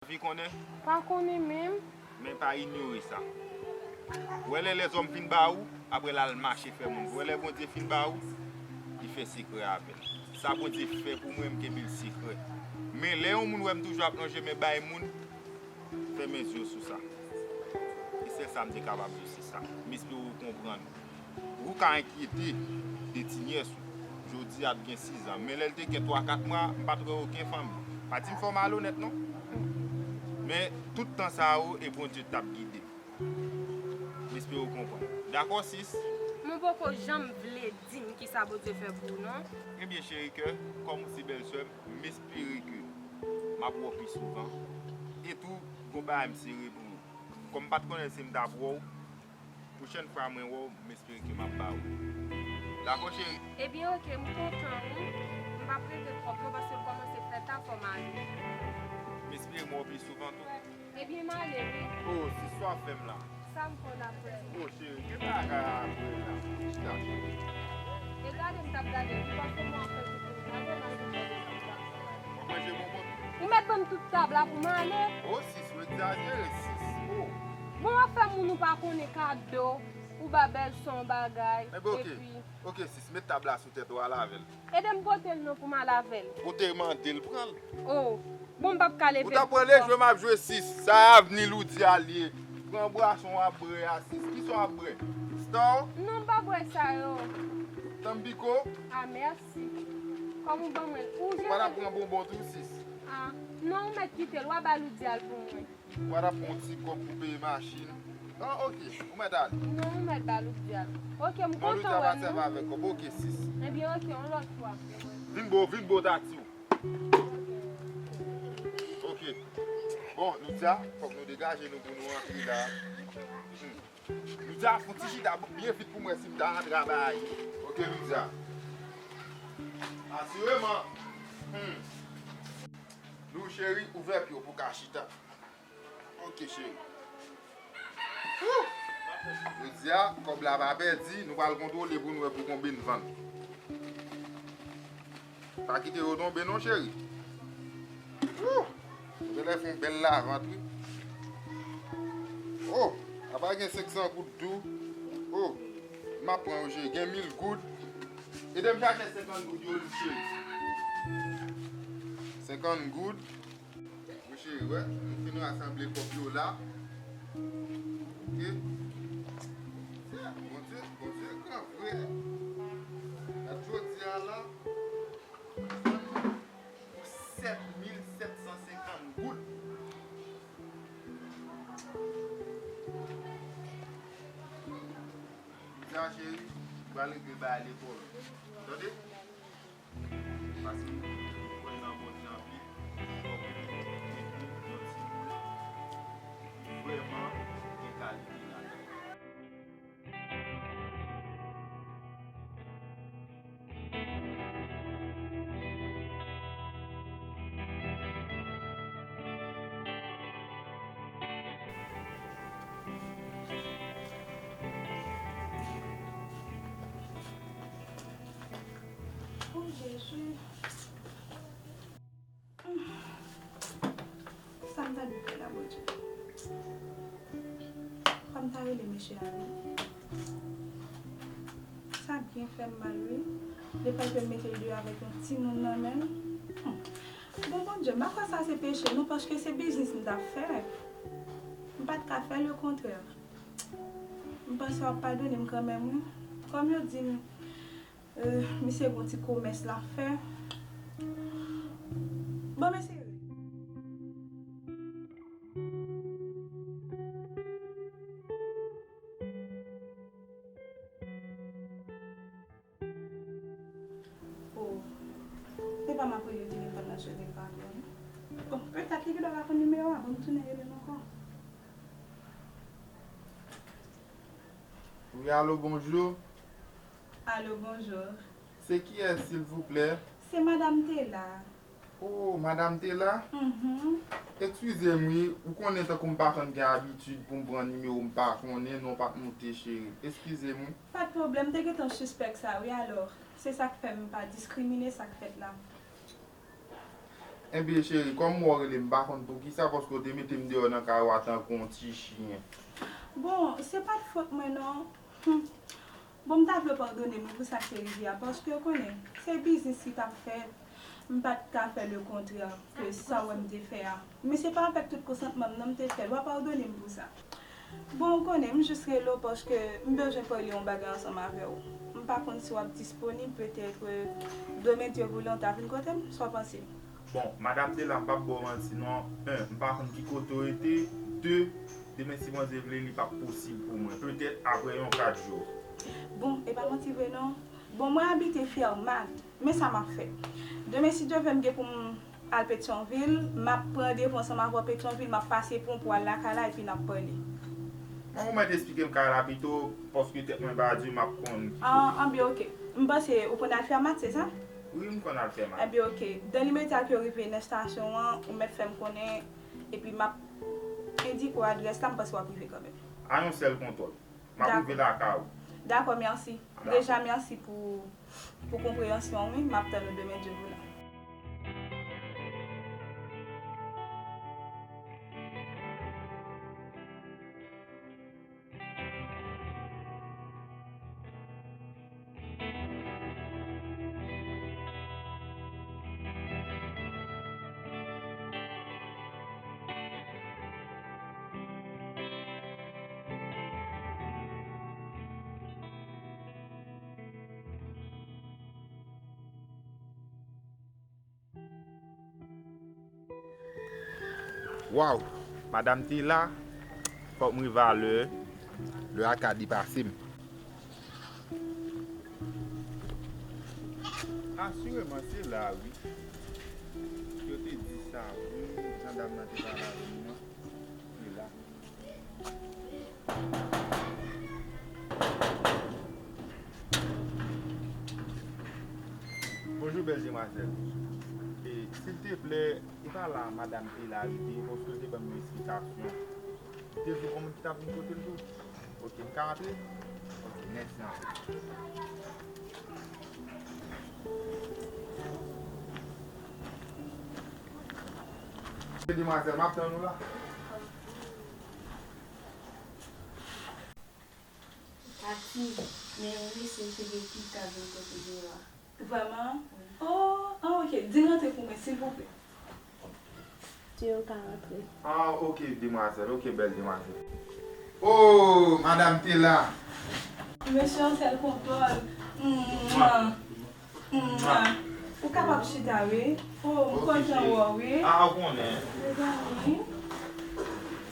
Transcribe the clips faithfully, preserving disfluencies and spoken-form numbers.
Anvi konnen? Pa konnen menm. Men pa inyore sa. Ou wè lè lèzòm fin ba ou, apre l al mache fè moun. Ou wè lè Bondye fin ba ou, li fè sekrè avè l. Sa Bondye fè pou mwen, m kenbe l sekrè. Men lè yon moun wè m toujou ap lonje men bay moun, fèmen zye w sou sa. E sèl sa m te kapab di w, se sa. M espere w konprann. Ou ka enkyete de ti nyès ou. Jodi a ap gen sizan. Men lè l te gen twa, kat mwa, m pa t wè okenn fanmi. Pa di m fè w malonèt, non. Men tout tan sa yo, e Bondye t ap gide m. M espere w konprann. Dakò, sis? Men w poko janm vle di m kisa Bondye fè pou ou, non. Ebyen, cheri kè, kòm ou se bèlsè m, m espere ke m ap wè w pi souvan. E tou, gon bagay m sere pou ou. Kòm m pa t konnen si m t ap wè w, pwochèn fwa mwen wè w, m espere ke m ap ba ou. Dakò, cheri? Ebyen, oke, m kontan, wi. M p ap rete twòp, non, paske l kòmanse fè ta, fò m ale. M espere m wè w pi souvan tou. Ebyen, m ale, wi. O, sis, sa w ap fè m la? Sa m fè w la, frè m? O, cheri, gen bagay apre la. Chita, cheri. E gade m t ap gade, wi, paske mwen ap fè tout moun gade, m al fè tout moun gade. W ap manje bonbon tou? Ou mèt ban m tout tab la pou m ale? O, sis, ou egzajere, sis. O. Bon, w ap fè moun ou pa konnen kado, ou ba bèlsè w bagay, epi. Enben, oke. Oke, sis, met tab la sou tèt ou, al avè l. Ede m pote l non pou m al avè l. Ou te mande l pran l. O, bon, m p ap ka leve l. Ou t ap pran lejwe m ap jwe sis. Sa avni Loudia l ye. Pran bwason w ap bwè a sis. Kisa w ap bwè? Star? Non, m pa bwè sa yo. Tanbiko? A, mèsi. Kòm ou ban mwen l. Ou pa t ap pran bonbon tou, sis? A, non, ou mèt kite l. W a ba Loudia l pou mwen. Ou pa t ap pran yon ti kòb pou peye machin? An, oke, ou mèt ale. Non, ou mèt ba Loudia. Oke, m kontan wè nou. Non, Loudia pa sèvi avèk kòb. Oke, sis. Ebyen, oke, yon lòt fwa. Vin bo, vin bo taksi w. Oke. Bon, Loudia, fòk nou degaje nou pou nou antre la. Hmm. Loudia, fè yon ti chita byen vit pou mwen si m ta antre a bay. Oke, Loudia. Asireman. Hmm. Lou cheri, ouvè pye w pou w ka chita. Oke, cheri. Wouh! Jodi a, kòb la pa pèdi, nou pral kontwole pou n wè pou konbyen n vann. Pa kite yo tonbe non, cheri. Wouh! Ou genlè fè yon bèl lavant, wi. Oh! Apa gen senk san goud tou. Oh! M ap pran yo, cheri. Gen mil goud. Ede m chache senkant goud yo, Lou cheri. Senkant goud. Wi cheri, wè, nou fin rasanble kòb yo la. Oke. Bondye, Bondye gran vre. Gad jodi a la, pou sèt mil sèt san senkant goud. Sa cheri, m pral regle bagay lekòl. Tande? Paske m kwè nan Bondye anpil, fòk nou mete yon timoun ki vrèman gen kalite ladan. O Jezi. Sa m ta dwe fè la, Bondye? Fò m ta rele mesye a, wi. Sa byen fè m mal, wi. Lefètke l mete l deyò avèk yon timoun nan men l. Hmm. Bon, Bondye, m pa kwè sa se peche, non, paske se biznis m t ap fè. M pa t ka fè lekontrè. M panse w ap padone m kanmenm, wi. Kòm yo di m, Euh, misye gon ti komès l ap fè. Bon, mesye. Oh. Se pa m ap rele telefòn nan sone pa konn. Bon, petèt li gendwa pa konn nimewo a, bon, m tounen rele l ankò. Wi, alo, bonjou. Alo, bonjou. Se kiyès, silvouplè? Se Madam Tela. Oh, Madam Tela? Mhm. Eskize m, wi. Ou konnen tankou m pa konn gen abitid pou m pran nimewo m pa konnen, non pa t moute, cheri. Eskize m, wi. Pa t pwoblèm, m te gentan sispèk sa, wi, alò. Se sa k fè m pa diskrimine sa k fèt la. Enben, cheri, kòm w rele m, m pa konn poukisa, paske w te mete m deyò nan kay ou a tankou yon ti chen. Bon, se pa t fòt mwen, non. Hmm. Bon, m ta vle w padone m wi pou sa k te rive a, paske w konnen, se biznis ki t ap fèt, m pa t ka fè lekontrè ke sa w wè m te fè a. Men se pa avèk tout konsantman m non m te fè l, w a padone m pou sa. Bon, ou konnen, m jis rele w paske m bezwen pale yon bagay ansanm avè w. M pa konn si w ap disponib, petèt, euh, demen Dye voulan, w ta vin kote m, sa w panse? Bon, madanm Tela, m p ap ba w manti non. En, m pa konn ki kote w rete. De, demen si Bondye vle, li p ap posib pou mwen. Petèt apre yon kat jou. Bon, e pa manti vre non. Bon, mwen abite Fermat, men sa m ap fè. Demen, si Dye vle, m gen pou m al Petyonvil, m ap pran randevou ansanm avè w Petyonvil, m ap pase pran w pou w al lakay la, epi n ap pale. Mwen, ou mèt esplike m kay la pito, paske tèt mwen pa di, m ap konn ki kote. Ah, anben, oke. M panse ou konn al Fermat, se sa? Wi, m konn al Fermat. Enben, oke. Dan limedya ke w rive nan estasyon an, ou mèt fè m konnen, epi m ap endike w adrès la, m panse w ap rive kanmenm. A yon sèl kontwòl. M ap rive lakay ou. Dakò, mèsi. Dakò. Deja, mèsi pou, pou konpreyansyon w, wi. M ap tann ou demen, Dye voulan. Waw, madanm Tela, fòk m rive alè, lè a ka depase m. Asireman, se la, wi. Yo te di sa, wi, jan dam nan te pale avè m nan, se la. Bonjou, bèl demwazèl. E, silteplè, e pa la madanm Tela rete, paske l te ban m yon esplikasyon. Li te di yon moun ki t ap vin kote l tou. Oke, m ka antre? Oke, mèsi anpil. Demwazèl, m ap tann ou la. Pati, men yon mesye ki gen pita vin kote nou la. Vrèman? Wi. Oh, ah, oke. Di l rantre pou mwen, silvouplè. Di yo ka rantre. Ah, oke, demwazèl. Oke, bèl demwazèl. Oh, madanm Tela. Mesye, yon sèl kontwòl. Mwa. Mwa. Ou kapab chita, wi. Oh, m kontan wè w, wi. Ah, ou konnen. Mezanmi.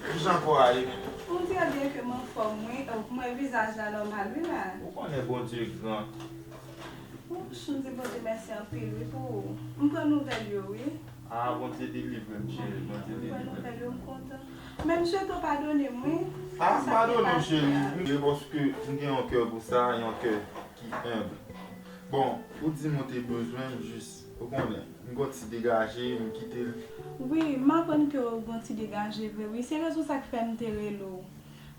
Kijan kò a ye menm? Ou trè byen ke m anfòm, wi. Oh, m wè vizaj la nòmal, wi, la. Ou konnen Bondye gran. Ouch, m di Bondye mèsi anpil, wi, pou ou. M pran nouvèl yo, wi. Ah, Bondye delivre m, cheri. Bondye delivre m. M pran nouvèl yo, m kontan. Men m swete w padone m, wi. Ah, m padone w, cheri. Wi, paske m gen yon kè pou sa, yon kè ki enb. Bon, ou di m ou te bezwen m jis, ou konnen, m gon ti degaje, m kite l. Wi, m aprann ke w gon ti degaje vre, wi. Se rezon sa k fè m te rele w.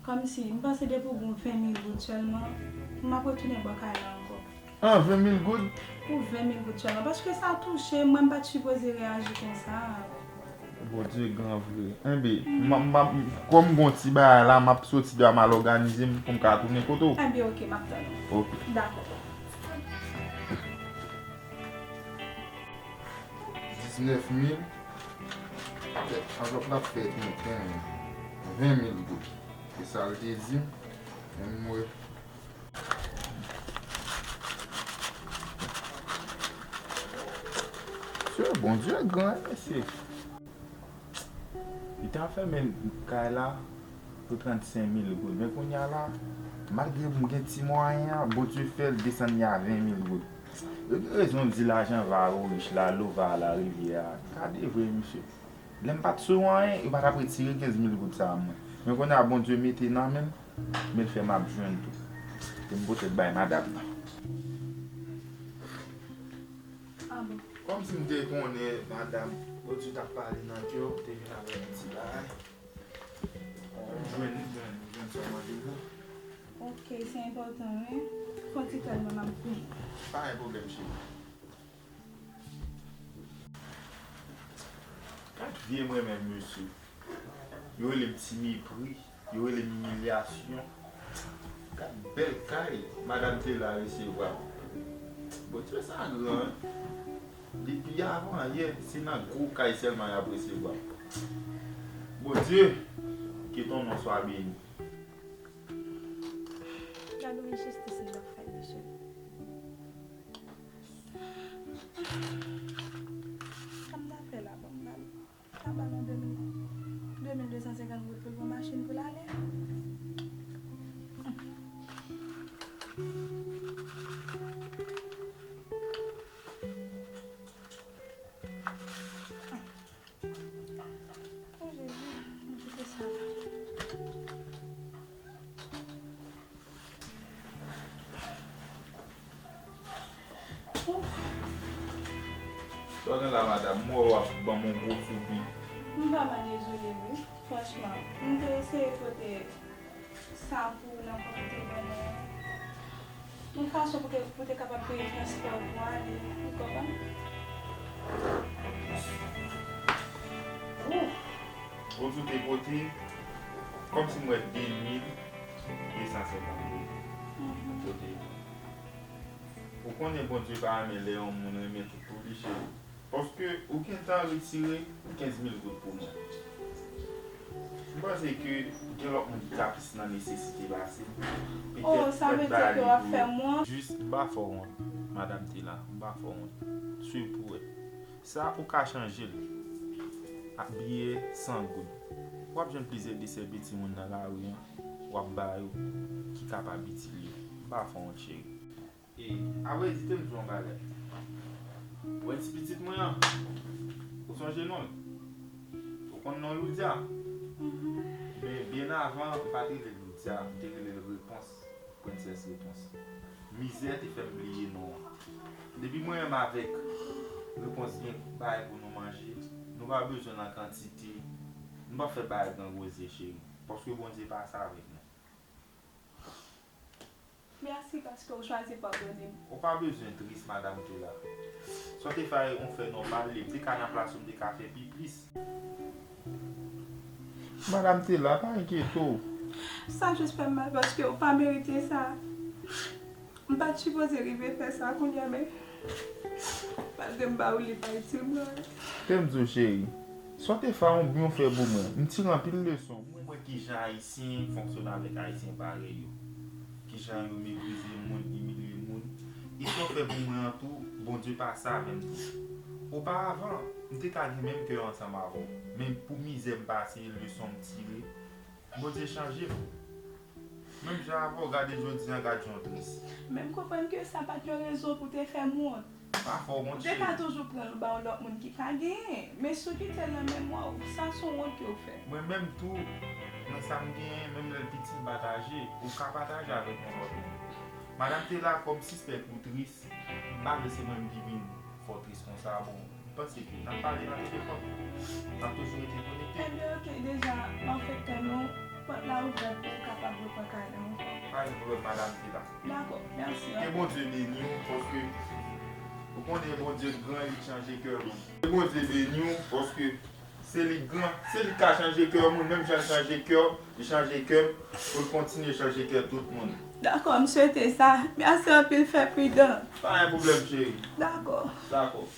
Kòmsi, m panse depi w gon ven mil goud sèlman, m ap retounen bò kay la ankò. An, ven mil goud? Pou ven mil goud sèlman. Paske sa touche m, mwen m pa t sipoze reyaji konsa. Bondye gran vre. Enben, m, m, m, kòm m gon ti bagay la, m ap soti deyò, m al òganize m pou m ka tounen kote w. Enben, oke, m ap tann ou. Oke. Dakò. Diznèf mil. Anvlòp la fè tenten, ven mil goud. Se sa l te di m. Men m wè. Mesye, Bondye gran, mesye. Li ta fèmen kay la pou trannsenk mil goud. Men kounye a la, malgre m gen ti mwayen an, Bondye fè l desann li a ven mil goud. Yo gen rezon di lajan va o rich la, lo va larivyè a. Gade vre, mesye. Lè m pa t sou anyen, yo pa t ap retire kenz mil goud sa a mwen. Men kounye a Bondye mete nan men m, men l fè m ap jwenn tou. Te m pote l bay madanm nan. Ah bon? Kòmsi m te konnen madanm Bondye t ap pale nan kè w, m te vin avèk yon ti bagay. M jwenn, m jwenn, m jwenn sa w mande m nan. Ok, se enpòtan, wi. Fon ti kal mwen m ap vini. Pa gen pwoblèm, cheri. Bondye, mwen menm, mesye. Yo rele m ti mepri, yo rele m imilyasyon. Gad bèl kay madanm Tela resevwa m. Bondye sa gran, wi. Depi avan yè, se nan gwo kay sèlman y ap resevwa m. Bondye, ke ton non swa beni. Gad yon enjistis li ap fè, mesye. Sa m ta fè la, ban m gade. Sa ba l yon de mil, de mil de san senkant goud pou l pran machin pou l ale. O Jezi, mwen kite sa la. Sa w gen la, madanm? M wè w ap ban m yon gwo soupi. M vrèman dezole, wi. Franchman, m te eseye pote sa pou w nan kòb ou te ban mwen an. Yon fason pou te, pou te kapab peye transpò pou ale, ou konprann? Ou, ou tou te pote, kòmsi m wè de mil de san senkant goud. Mhm. Ou pote. Ou konnen Bondye pa renmen lè yon moun renmen tout pou li, cheri. Paske ou gentan retire kenz mil goud pou mwen. M panse ke gen lòt moun ki ka plis nan nesesite pase m. Oh, petèt sa mwen vle di ke w ap fè m wont. Jis m pa fè w wont, madanm Tela, m pa fè w wont. Swiv pou wè. Sa ou ka chanje l ak biyè san goud. W ap jwenn plizyè desè piti moun nan lari an, w ap ba yo ki kapab itil yo. M pa fè w wont, cheri. E, avrèdi, te m di w yon bagay. Ou wè ti pitit mwen an? Ou sonje non l? Ou konn non Loudia? Mhm. Men byen avan, m pa t rele l Loudia, m te rele l Repons, Prensès Repons. Mizè te fè m bliye non an. Depi mwen menm avèk Repons gen bagay pou nou manje, nou pa bezwen nan kantite, nou p ap fè bagay grangozye, cheri. Paske Bondye pase avèk nou. Mèsi paske w chwazi padone m. Ou pa bezwen tris, madanm Tela. Sa w te fè a, ou fè nòmal, li te ka nan plas ou, m te ka fè pi plis. Madanm Tela, pa enkyete w. Sa jis fè m mal paske w pa merite sa. M pa t sipoze rive fè sa kounye a, men malgre m ba w li pa itil mwen. Tè m di w, cheri, sa w te fè a, ou byen fè pou mwen. M tire anpil leson. Mwen wè kijan Ayisyen fonksyone avèk Ayisyen parèy yo. Kijan yo meprize moun, imilye moun. E sa w fè pou mwen an tou, Bondye pase avè m tou. Oparavan, m te ka gen menm kè ansanm avè w. Men pou mizè m pase, leson m tire, Bondye chanje m. Menm jan avè w, gade jodi a, gad jan w tris. Men m konprann ke sa pa t yon rezon pou te fè m wont. Pa fè w wont, cheri. Ou te ka toujou pran l ba yon lòt moun ki ka genyen. Men si w kite l nan men mwen, sa se yon wont ke w fè. Mwen menm tou, nan sa m genyen, menm lè l piti, m pataje. Ou ka pataje avèk yon lòt moun. Madanm Tela, kòm sispèk ou tris, m pa vle se mwen menm ki vin fè w tris konsa, bon. M panse ke n ap pale nan telefòn. N ap toujou rete konekte. Ebyen, oke, deja, m ap fè tann ou, pòt la ouvè pou w kapab repran kay la ankò. Pa gen pwoblèm, madanm Tela. Dakò, mèsi anpil. Ke Bondye beni w, paske ou konnen Bondye gran, li chanje kè moun. Ke Bondye beni w, paske se li gran, se li k ka chanje kè moun, menm jan l chanje kè w, li chanje kè m, pou l kontinye chanje kè tout moun. Dakò, m swete sa. Mèsi anpil, fè pridan. Pa gen pwoblèm, cheri. Dakò. Dakò.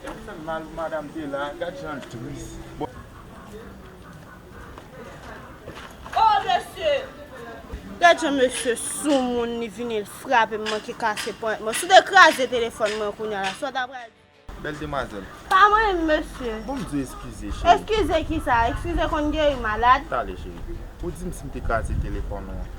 Gad fè m mal pou madanm Tela, gad jan l tris. Bon. Oh, mesye! Gad jan mesye soumoun, li vini, l frape m, manke kase ponyèt mwen. Si w te kraze telefòn mwen kounye a la, sa w ta pral di? Bèl demwazèl. Pa mwen menm, mesye. Bon, m di w eskize, cheri. Eskize kisa? Eskize konn geri malad? Talè, cheri. Ou di m si m te kraze telefòn ou an.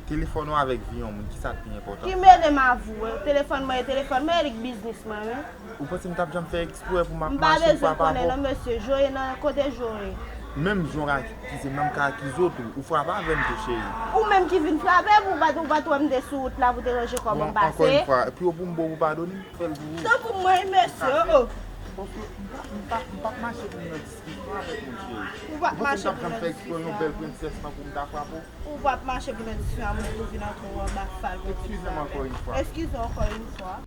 Telefòn ou avèk vi yon moun, kisa k pi enpòtan? Ki mele m avè w? Telefòn mwen e telefòn mwen, e li k biznis mwen, wi. Ou panse m t ap janm fè eksprè pou m ap mache frape avè w? M pa bezwen konnen non, mesye. Joye nan kote Joye. Menm jan w akize m nan, m ka akize w tou. Ou frape avè m tou, cheri. Ou menm ki vin frape m, ou pa t, ou pa t wè m te sou wout la pou te ranje kò ban m pase. Bon, ankò yon fwa, pi w pou m ba w padone m, fè l pou ou. Tankou mwen, mesye, oh, oh. Paske m pa, m pa, m p ap mache pou m nan diskisyon avèk moun, cheri. Ou p ap mache pou m nan fè eksprè yon diskisyon. Bèl prensès lan pou m ta frape w. Ou p ap mache pou nan diskisyon a, mwen pou vin antre w anba fal. Eskize m ankò yon fwa. Eskize ankò yon fwa.